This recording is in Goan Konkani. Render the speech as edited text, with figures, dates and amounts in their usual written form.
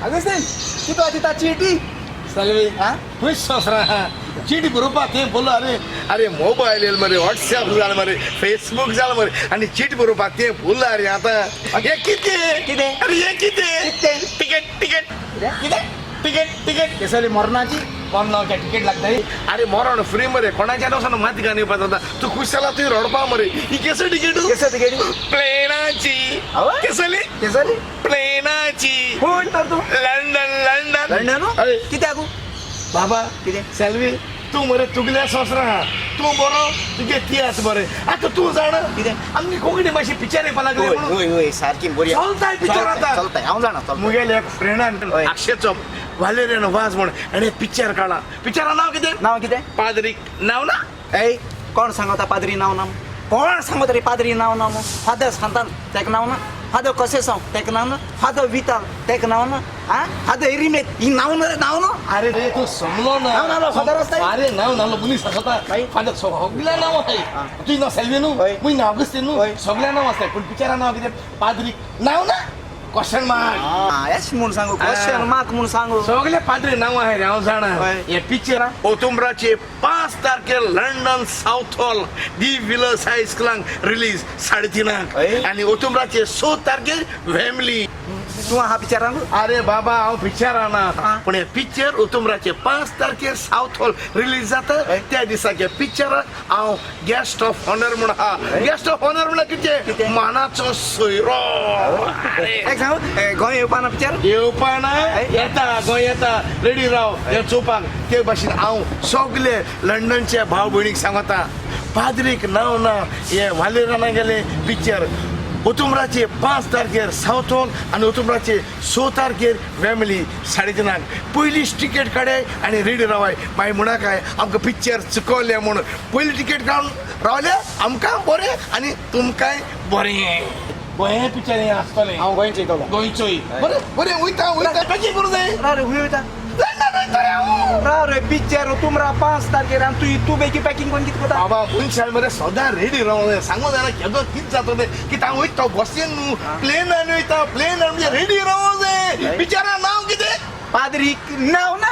अगस्तीन, कितें वाचिता चिटी? सगळी हा? खूश संवसार चीट बरोवपाक तें बोलो. अरे अरे, मोबायल येयल मरे, व्हॉट्सॅप जाल मरे, फेसबूक जाल मरे आनी चीट बरोवपाक तें भुलला रे. आतां हें कितें? कितें? अरे, हें कितें? कितें? Ticket, ticket. कितें? Ticket, ticket. केसली मरणाची? मरणाक तिकेट लागता? अरे, मरण फ्री मरे. कोणाच्या वचून माती घाण येवपाक जाता. तूं खूश जाला, तुवें रडपा मरे. ही केसली तिकेट? केसली तिकेट? प्लेनाची. हवं? केसली? केसली? प्लेनाची. कोण तर तूं? London, London. London? अरे. कित्याक? बाबा. कितें? सेल्वी, तूं मरे तुगल्या संवसार आहा. तूं बरो, तुगे तियास बरें. आतां तूं जाणा. कितें? आमगे कोंकणी मातशी पिक्चर येवपा लागले होय. म्हणून. होय होय, सारकी बरी. चलताय पिक्चर आतां. चलताय, हांव जाणा, चलताय. मुगेले एक फ्रेंडान हय. आक्षेचो वालेरियन वाज म्हण आनी पिक्चर काडला. पिक्चरा नांव कितें? नांव कितें? पाद्रीक नांव ना. ए, कोण सांगता पाद्री नांव ना? कोण सांगता रे पाद्री नांव ना? फादर सांतान तेका नांव ना, फादर कसेसांव तेका नांव ना, फादर विताल तेका नांव ना, आ फादर एरिमेत ही नांव ना रे, नांव ना. अरे रे, तूं समलो ना. नांव नालो, फादर आसताय? अरे, नांव नालो मनीस आसता. हय. फादर सगल्या नांव आसाय. आं. तुजें नांव सेल्वी न्हू? हय. मुय नांव ऑगस्टीन न्हू? हय. सगल्या नांव आसताय, पूण पिक्चरा नांव कितें? पाद्रीक नांव ना, क्वेश्चन मार्क. आं, एश म्हूण सांगू, क्वेश्चन मार्क म्हूण सांगू. सगळे पाद्री नांव आहे रे, हांव जाणा. हय. हे पिक्चर ओतुंबराचे 5 तारखेर लंडन साऊथ हॉल दी विलस हायस्कुलांक रिलीज 3:30. हय. आनी ओतुंबराचे 6 तारखेर फॅमिली. तूं आहा पिक्चरांक? अरे बाबा, हांव पिक्चरां ना. आं. पण हे पिक्चर ओतुंबराचे 5 तारखेर साऊथ हॉल रिलीज जाता. हय. त्या दिसाचे पिक्चराक हांव गेस्ट ऑफ ऑनर म्हूण आहा. गेस्ट ऑफ ऑनर म्हणल्यार कितें? कितें? मानाचो सोयरो. अरे. एक सांगू, ए, गोंय येवपा ना पिक्चर? येवपा ना, येता, गोंय येता. रेडी राव हे चोवपाक. ते भाशेन हांव सगले लंडनचे भाव भयणीक सांगता, पाद्रीक नांव ना हे वालेराना गेले पिक्चर ओतुंबराचे 5 तारखेर सावथ हॉल आनी ओतुंबराचे 6 तारखेर फॅमिली 3:30. पयलीच तिकेट काडाय आनी रेडी रावाय. मागीर म्हणा काय आमकां पिक्चर चुकवलें म्हूण. पयली तिकेट काडून रावले आमकां बरें आनी तुमकांय बरें. गोंय पिक्चर हें आसतलें. हांव गोंयचो येतलो. गोंयचोय. बरें बरें, वयता वयता, पॅकिंग करूं जाय. राव रे, हुंय वयता? लंडन वयता रे हांव. राव रे, पिक्चर तुमरा 5 तारखेर आनी तूं तूं बेगीन पॅकिंग करून कितें करता? बाबा, मनशान मरे सदां रेडी रावंक जाय. सांगू जायना केदो कितें जाता तें. कित्याक हांव वयता बसीन न्हू, प्लेनान वयता. प्लेनान म्हणजे रेडी रावंक जाय. बिचारा नांव कितें? पाद्रीक नांव ना.